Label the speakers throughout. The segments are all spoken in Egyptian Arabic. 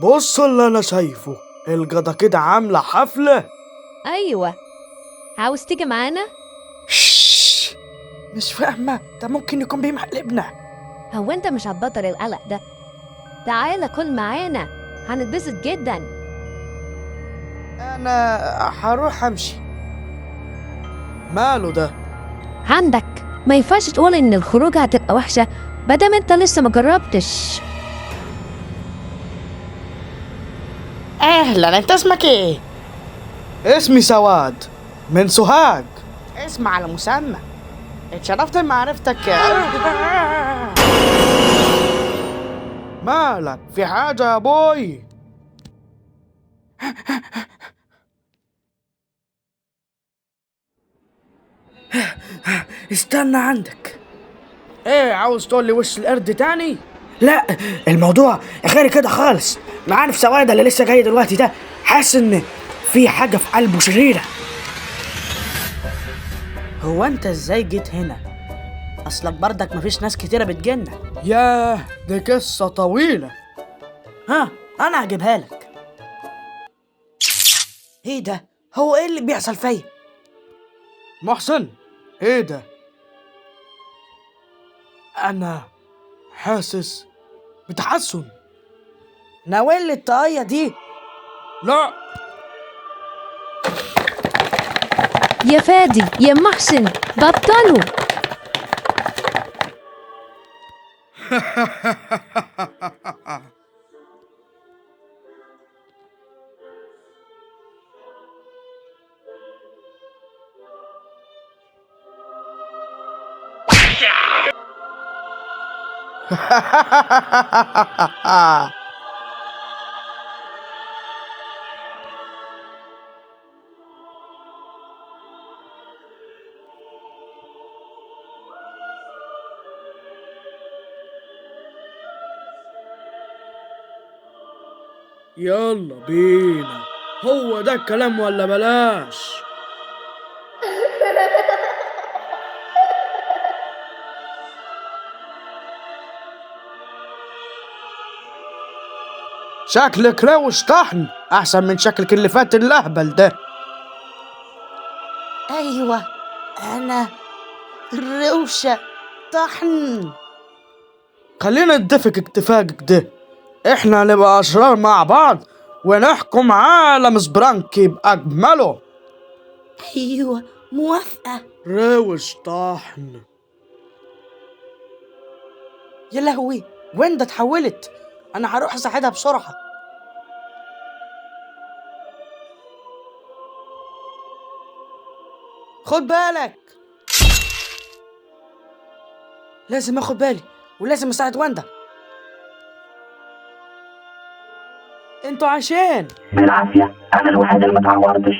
Speaker 1: بص اللي انا شايفه، الجدة كده عاملة حفلة.
Speaker 2: ايوه، عاوز تيجي معانا؟
Speaker 3: شش، مش فاهمة، ده ممكن يكون بيمقلبنا.
Speaker 2: هو انت مش هتبطل القلق ده؟ تعالى كل معانا، هنتبسط جدا.
Speaker 3: انا هروح امشي.
Speaker 1: ماله ده؟
Speaker 2: عندك ما ينفعش تقول ان الخروجه هتبقى وحشة مادام انت لسه ما جربتش.
Speaker 3: اهلا، انت اسمك ايه؟
Speaker 1: اسمي سواد من سوهاج.
Speaker 3: اسم على مسمى، اتشرفت بمعرفتك.
Speaker 1: مالك، في حاجة يا بوي؟
Speaker 3: استنى عندك.
Speaker 1: ايه، عاوز تقول لي وش القرد تاني؟
Speaker 3: لا، الموضوع غير كده خالص. انا عارف سواد اللي لسه جاي دلوقتي ده، حاسس ان في حاجة في قلبه شريرة. هو انت ازاي جيت هنا؟ اصلك بردك مفيش ناس كتيرة بتجينا.
Speaker 1: ياه، دي قصة طويلة.
Speaker 3: ها، انا هجيبها لك. ايه ده؟ هو ايه اللي بيحصل فيا؟
Speaker 1: محسن، ايه ده؟ انا حاسس بتحسن.
Speaker 3: ناوي الطاقية دي؟
Speaker 1: لا.
Speaker 2: يا فادي يا محسن، بطلوا.
Speaker 1: يلا بينا، هو ده الكلام ولا بلاش؟ شكلك روش طحن احسن من شكلك اللي فات الاهبل ده.
Speaker 3: ايوه، انا روشة طحن.
Speaker 1: خلينا نتفق اتفاقك ده، احنا نبقى اشرار مع بعض ونحكم عالم سبرانكي باجمله.
Speaker 3: ايوه، موافقة.
Speaker 1: روش طحن.
Speaker 3: يا لهوي، ويندا اتحولت. انا هروح اساعدها بسرعة. خد بالك، لازم اخد بالي ولازم اساعد واندا. انتوا عشان
Speaker 4: بالعافية أنا الوحيد اللي متعورتش،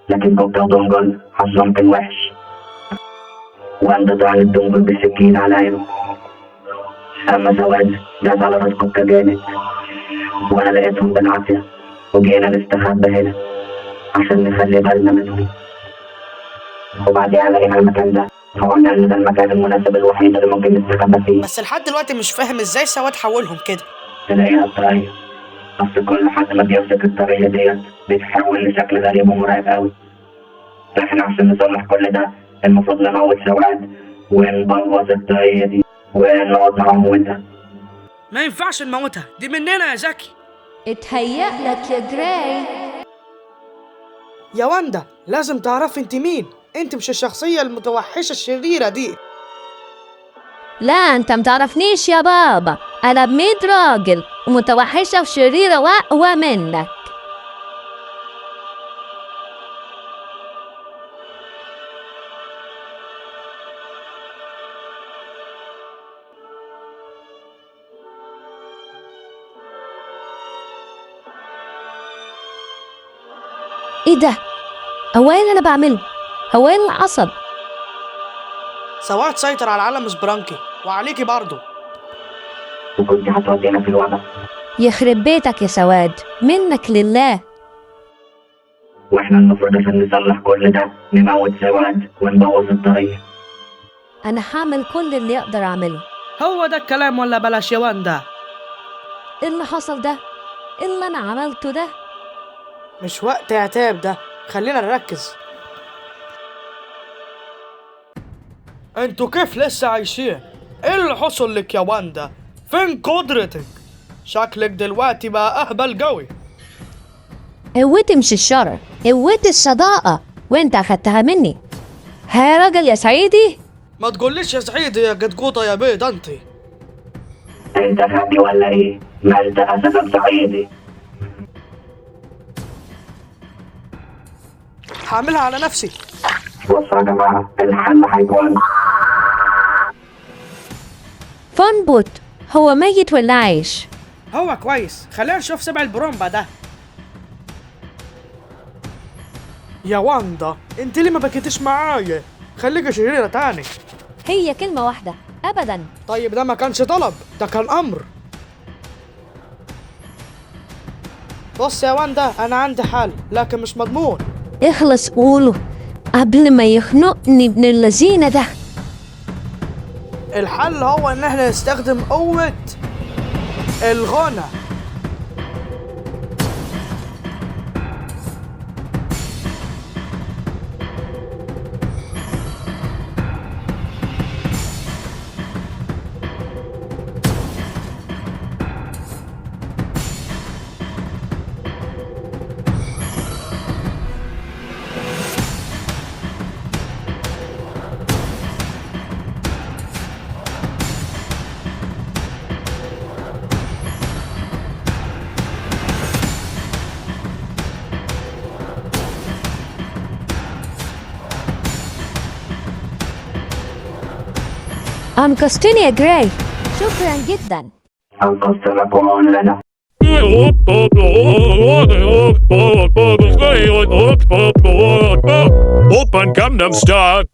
Speaker 4: لكن كوكا ودونجل حظهم كان وحش. واندا طعنت دونجل بالسكين على عينه، أما سواد داس على راس كوكا جامد، وأنا لقيتهم بالعافية وجينا نستخبى هنا عشان نخلي بالنا منهم. وبعديها لقينا المكان ده، فقلنا إن ده المكان المناسب الوحيد اللي ممكن نستخبى فيه.
Speaker 3: بس لحد دلوقتي مش فاهم ازاي سواد حولهم كده.
Speaker 4: تلاقيها الطاقية، أصل كل حد ما بيمسك الطاقية ديت بيتحول لشكل غريب ومرعب أوي. فإحنا عشان نصلح كل ده المفروض نموت سواد ونبوظ الطاقية دي ونقعد نموتها.
Speaker 3: ما ينفعش نموتها، دي مننا يا زكي.
Speaker 2: اتهيأ لك يا جراي.
Speaker 3: يا واندا، لازم تعرفي انت مين. انت مش الشخصية المتوحشة الشريرة دي.
Speaker 2: لا، انت متعرفنيش يا بابا. انا بميت راجل ومتوحشة وشريرة واقوى منك. ايه ده؟ هو ايه اللي انا بعمله؟ هو ايه اللي حصل؟
Speaker 3: سواد سيطر على عالم سبرانكي وعليكي برضو.
Speaker 4: وكنت هتودينا في الوباء.
Speaker 2: يخرب بيتك يا سواد، منك لله.
Speaker 4: واحنا المفروض عشان نصلح كل ده نموت سواد ونبوظ الطاقية.
Speaker 2: انا هعمل كل اللي اقدر اعمله.
Speaker 3: هو ده الكلام ولا بلاش يا واندا؟
Speaker 2: ايه اللي حصل ده؟ إيه اللي أنا عملته ده؟
Speaker 1: مش وقت عتاب ده، خلينا نركز. انتوا كيف لسه عايشين؟ ايه اللي حصل لك يا واندا؟ فين قدرتك؟ شكلك دلوقتي بقى اهبل قوي.
Speaker 2: قوتي مش الشر، قوتي الصداقة، وانت أخدتها مني. ها يا راجل يا سعيدي.
Speaker 1: ما تقوليش يا سعيدي يا قطقوطة يا بيض انت.
Speaker 4: انت غبي ولا ايه؟ ما انت اساسا صعيدي.
Speaker 1: هعملها على نفسي.
Speaker 4: بصوا يا جماعة، الحل هيكون
Speaker 2: فونبوت هو ميت ولا عايش؟
Speaker 1: هو كويس، خلينا نشوف سبع البرومبا ده. يا واندا انت ليه ما بكيتيش معايا؟ خليكي شريرة تاني.
Speaker 2: هي كلمة واحدة أبدا.
Speaker 1: طيب ده ما كانش طلب، ده كان امر. بص يا واندا، انا عندي حل لكن مش مضمون.
Speaker 2: اخلص قوله قبل ما يخنقني ابن اللذينة ده.
Speaker 1: الحل هو ان احنا نستخدم قوة الغنى.
Speaker 2: أنقذتني يا جراي، شكرا جدا.
Speaker 4: انقذتنا كلنا.
Speaker 5: Open Gangnam Style.